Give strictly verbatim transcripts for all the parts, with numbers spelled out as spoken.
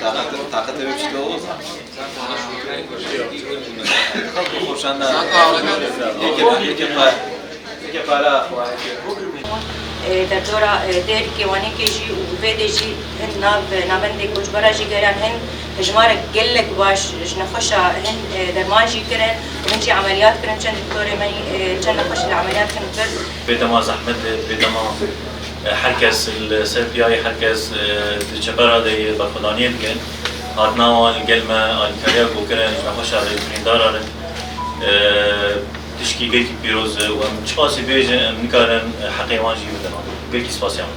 Taqet, taqet ev çi oldu? Xalkı xoşanda. Yeke, yeke pa-, yeke para. E, derdora, e, Dêrikê, Wanêkê jî û vê dê jî hin nav, e, navendê koçbera jî geriyan, hin hejmarek gelek baş ji nexweşa hin, e, derman jî kirin û hin jî emeliyat kirin. Çend doktorê me, e, çend nexweş li emeliyat kirin vir. Bêdema zehmet, bêdema, e, her kes li ser piyayê, her kes, e, di çepera de berxwedaniyê dikin. Hatina wan li gel me alîkariya ku kirin, ji nexweşa re, birîndara re, e, tişkî gelkî pîroz e û em çiqasî bêjin, em nikarin, e, heqê wan jî bidin. Gelkî spasiya me.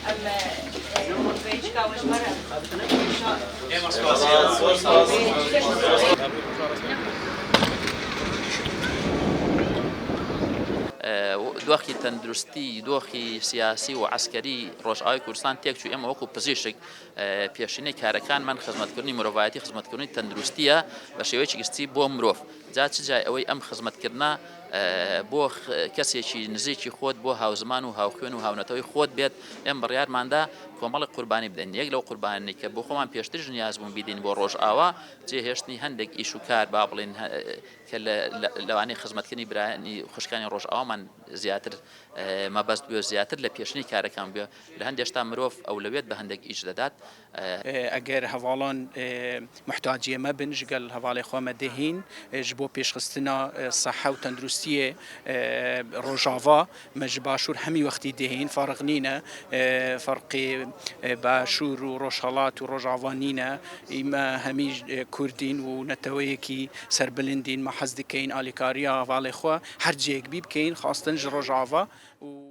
Em, e, vê çika we ji me re. E, doxî tenduristî, doxî siyasî û eskerî Rojavayê Kurdistan têk çû. ئێمە وەکو پزیشک، e, pêşînê karekan me xizmetkirinî mirovayetî, xizmetkirinî tenduristî ye, bi şêweyekî giştî bo mirov. Ca çi cayê ew ê em xizmetkirina, e, bo x-, kesekî nizîkî xwe, bo hawziman û hawxwên û hawnetewî xwe bêt, em biryarman da komelek qurbanî bidin. Yek lew qurbanî ke bo xweman pêştir ji niyaz bûn bidîn bo Rojava, cihêştnî hendek îş û kar, ba bilên, he, ke le, le, lewanê xizmetkirinî biranî xwişkanî Rojawaman ziyatir, e, mebest bûyo, ziyatir le pêşînî karekan bûyo. Li hendê şta mirov ewlewiyet bi hendek îş de dat. E, Eger hevalan, e, muhtaciyê me bin, ji gel hevalê xwe me dê hîn, e, ji bo pêşxistina, e, sehe û tenduristiyê, e, Rojava, me ji Başûr hemî wextî dê hîn, fariq nîne, e, ferqê, e, Başûr û Rojhelat û Rojava nîne. Î me hemî, e, Kurd în û neteweyekî serbilind în, me hez dikeyn alîkariya hevalê xwe her cihêk bî bikeyn, xastin ji Rojava û